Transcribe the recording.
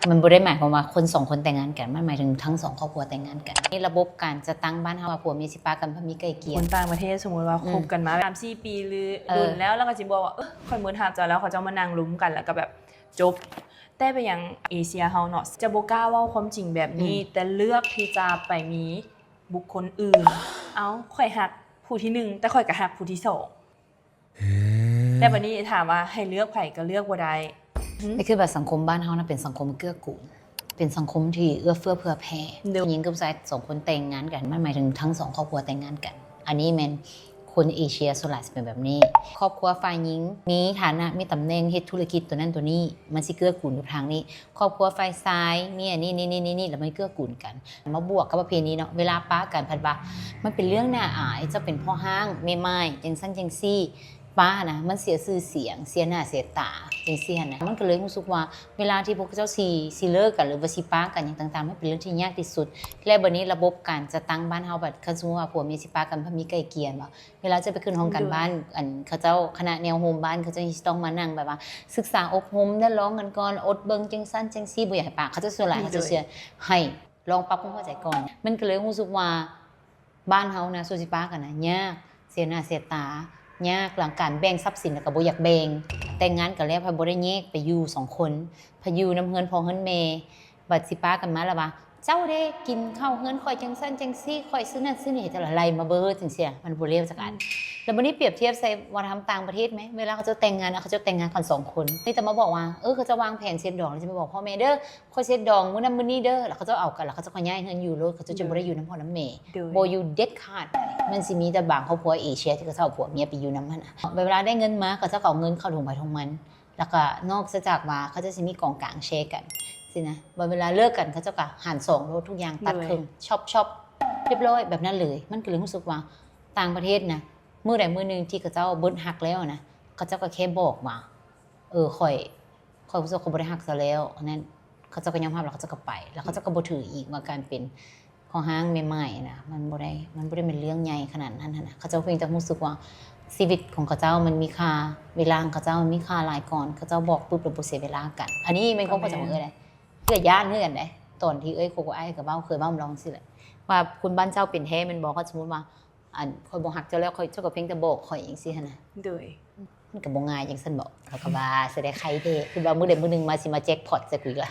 ມັນບໍ່ໄດ້ໝາຍຄວາມວ່າຄົນສອງຄົນແຕ່ງງານກັນ, ມັນໝາຍເຖິງທັງສອງຄອບຄົວແຕ່ງງານກັນ. ໃນລະບົບການຈັດຕັ້ງບ້ານເຮົາວ່າຜົວເມຍຊິປາກັນ ເພາະມີໄກ່ເກ່ຍ. ຄົນຕ່າງປະເທດ ສົມມຸດວ່າ ອືມ ຄົບກັນມາແບບສາມສີ່ປີ ຫຼື ເອີ ດົນແລ້ວ ແລ້ວກໍຊິບອກວ່າ ເອີ ຂ້ອຍໝົດຮັກເຈົ້າແລ້ວ, ເຂົາເຈົ້າມານັ່ງລົມກັນ ແລ້ວກໍແບບຈົບ. ແຕ່ເປັນຫຍັງເອເຊຍເຮົາເນາະ ຈະບໍ່ກ້າເວົ້າຄວາມຈິງແບບນີ້ ອືມ ແຕ່ເລືອກທີ່ຈະໄປມີບຸກຄົນອື່ນ. ເອົ້າ ຂ້ອຍຮັກຜູ້ທີໜຶ່ງ ແຕ່ຂ້ອຍກໍຮັກຜູ້ທີສອງ. ແຕ່ບັດນີ້ຖາມວ່າໃຫ້ເລືອກໃຜກໍເລືອກບໍ່ໄດ້. ໄປຄິດວ່າສັງຄົມບ້ານເຮົານະເປັນສັງຄົມເກື້ອກູນ, ເປັນສັງຄົມທີ່ເອື້ອເຟື້ອເຜື່ອແຜ່. ໂດຍ ຜູ້ຍິງກັບຜູ້ຊາຍສອງຄົນແຕ່ງງານກັນ, ມັນໝາຍເຖິງທັງສອງຄອບຄົວແຕ່ງງານກັນ. ອັນນີ້ແມ່ນຄົນເອເຊຍສ່ວນຫຼາຍຊິເປັນແບບນີ້. ຄອບຄົວຝ່າຍຍິງມີຖານະ, ມີຕຳແໜ່ງ, ເຮັດທຸລະກິດຕົວນັ້ນຕົວນີ້, ມັນຊິເກື້ອກູນຢູ່ທາງນີ້. ຄອບຄົວຝ່າຍຊາຍມີອັນນີ້ ນີ້ ນີ້ ນີ້ ນີ້ ແລ້ວມັນເກື້ອກູນກັນ. ມາບວກກັບປະເພນີເນາະ, ເວລາປະກັນ ເພິ່ນວ່າມັນເປັນເລື່ອງໜ້າອາຍ, ເຈົ້າເປັນພໍ່ຮ້າງແມ່ໝ້າຍ ຈັ່ງຊັ້ນຈັ່ງຊີ້, ປະນະ ມັນເສຍຊື່ສຽງ ເສຍໜ້າເສຍຕາ ຈັ່ງຊີ້ຫັ້ນນະ. ມັນກໍເລີຍຮູ້ສຶກວ່າ ເວລາທີ່ພວກເຈົ້າຊິ ຊິເລີກກັນ ຫຼືວ່າຊິປະກັນຫຍັງຕ່າງໆ ມັນເປັນເລື່ອງທີ່ຍາກທີ່ສຸດ. ແລະ ບັດນີ້ລະບົບການຈັດຕັ້ງບ້ານເຮົາ ບັດຄັນສົມມຸດວ່າຜົວເມຍຊິປະກັນ ເພິ່ນມີໄກ່ເກ່ຍບໍ່? ເວລາເຈົ້າໄປຂຶ້ນຫ້ອງການ ໂດຍ ບ້ານ ອັນ ເຂົາເຈົ້າຄະນະແນວໂຮມບ້ານ ເຂົາເຈົ້າຊິຕ້ອງມານັ່ງແບບວ່າສຶກສາອົບຮົມ ແລະ ລອງກັນກ່ອນ, ອົດເບິ່ງຈັ່ງຊັ້ນຈັ່ງຊີ້, ບໍ່ຢາກໃຫ້ປະ, ເຂົາເຈົ້າສ່ວນຫຼາຍ ໂດຍ ເຂົາເຈົ້າຊິໃຫ້ລອງປັບຄວາມເຂົ້າໃຈກ່ອນ. ມັນກໍເລີຍຮູ້ສຶກວ່າບ້ານເຮົານະ ສູ່ຊິປະກັນນະ ຍາກ, ເສຍໜ້າເສຍຕາ, ຍາກ. ຫຼັງການແບ່ງຊັບສິນ ແລ້ວກໍບໍ່ຢາກແບ່ງ. ແຕ່ງງານກັນແລ້ວ ພັດບໍ່ໄດ້ແຍກໄປຢູ່ສອງຄົນ, ພັດຢູ່ນຳເຮືອນພໍ່ເຮືອນແມ່. ບັດຊິປະກັນມາແລ້ວວ່າ ເຈົ້າເດ້ກິນເຂົ້າເຮືອນຂ້ອຍຈັ່ງຊັ້ນຈັ່ງຊີ້, ຂ້ອຍຊື້ນັ້ນຊື້ນີ້ໃຫ້ເຈົ້າ, ແລ້ວໄລ່ມາເບີດຈັ່ງຊີ້, ມັນບໍ່ເລວຈັກອັນ. ແລ້ວບັດນີ້ປຽບທຽບໃສ່ວັດທະນະທຳຕ່າງປະເທດແມ, ເວລາເຂົາເຈົ້າແຕ່ງງານ ເຂົາເຈົ້າແຕ່ງງານກັນສອງຄົນ, ມີແຕ່ມາບອກວ່າ ເອີ ເຂົາເຈົ້າວາງແຜນເຊັດດອງ ແລ້ວຈະໄປບອກພໍ່ແມ່ເດີ, ຂ້ອຍເຊັດດອງມື້ນັ້ນມື້ນີ້ເດີ, ແລ້ວເຂົາເຈົ້າເອົາກັນ ແລ້ວເຂົາເຈົ້າກໍຍ້າຍເຮືອນຢູ່ໂລດ, ເຂົາເຈົ້າຈະບໍ່ໄດ້ຢູ່ນຳພໍ່ນຳແມ່. ໂດຍ ບໍ່ຢູ່ເດັດຂາດ. ມັນຊິມີແຕ່ບາງຄອບຄົວເອເຊຍທີ່ເຂົາເຈົ້າເອົາຜົວເມຍໄປຢູ່ນຳຫັ້ນນະ. ເວລາໄດ້ເງິນມາ ເຂົາເຈົ້າກໍເອົາເງິນເຂົ້າຖົງໃຜຖົງມັນ. ແລ້ວກໍນອກເສຍຈາກວ່າເຂົາເຈົ້າຊິມີກອງກາງແຊກັນຊີ້ນະ, ບັດເວລາເລີກກັນ ເຂົາເຈົ້າກໍຫານສອງໂລດ, ທຸກຢ່າງຕັດເຄິ່ງ, ໂດຍ ຊອບໆ ຮຽບຮ້ອຍແບບນັ້ນເລີຍ. ມັນກໍເລີຍຮູ້ສຶກວ່າຕ່າງປະເທດນະ ມື້ໃດມື້ໜຶ່ງທີ່ເຂົາເຈົ້າເບິດຮັກແລ້ວນະ, ເຂົາເຈົ້າກໍແຄ່ບອກວ່າ ເອີ ຂ້ອຍ ຂ້ອຍຮູ້ສຶກວ່າຂ້ອຍບໍ່ໄດ້ຮັກເຈົ້າແລ້ວ, ອັນນັ້ນ ເຂົາເຈົ້າກໍຍອມຮັບ ແລ້ວເຂົາເຈົ້າກໍໄປ, ແລ້ວເຂົາເຈົ້າກໍບໍ່ຖືອີກວ່າການເປັນພໍ່ຮ້າງແມ່ໝ້າຍນະ ມັນບໍ່ໄດ້ ມັນບໍ່ໄດ້ແມ່ນເລື່ອງໃຫຍ່ຂະໜາດນັ້ນຫັ້ນນະ. ເຂົາເຈົ້າພຽງແຕ່ຮູ້ສຶກວ່າຊີວິດຂອງເຂົາເຈົ້າມັນມີຄ່າ, ເວລາຂອງເຂົາເຈົ້າມັນມີຄ່າຫຼາຍກ່ອນ, ເຂົາເຈົ້າບອກປຶບແລ້ວບໍ່ເສຍເວລາກັນ. ອັນນີ້ແມ່ນຄວາມເຂົ້າໃຈຂອງເອື້ອຍເດ້, ເອື້ອຍຢ້ານຄືກັນເດ້. ຕອນທີ່ເອື້ອຍຄົບກັບອ້າຍກໍເວົ້າ, ເຄີຍເວົ້ານຳລາວຈັ່ງຊີ້ແຫຼະ ວ່າ ຄຸນບ້ານເຈົ້າເປັນແທ້ແມ່ນບໍ່? ຄັນສົມມຸດວ່າ ອັນ ຂ້ອຍບໍ່ຮັກເຈົ້າແລ້ວ ຂ້ອຍ ເຈົ້າກໍພຽງແຕ່ບອກຂ້ອຍຈັ່ງຊີ້ຫັ້ນນະ. ໂດຍ ມັນກໍບໍ່ງ່າຍຈັ່ງຊັ້ນບໍ? ເຂົາກໍວ່າ ສະແດງໄຄເດ້ ຄືວ່າມື້ໃດມື້ໜຶ່ງມາ ຊິມາແຈັກພອດໃສ່ກູອີກລະ.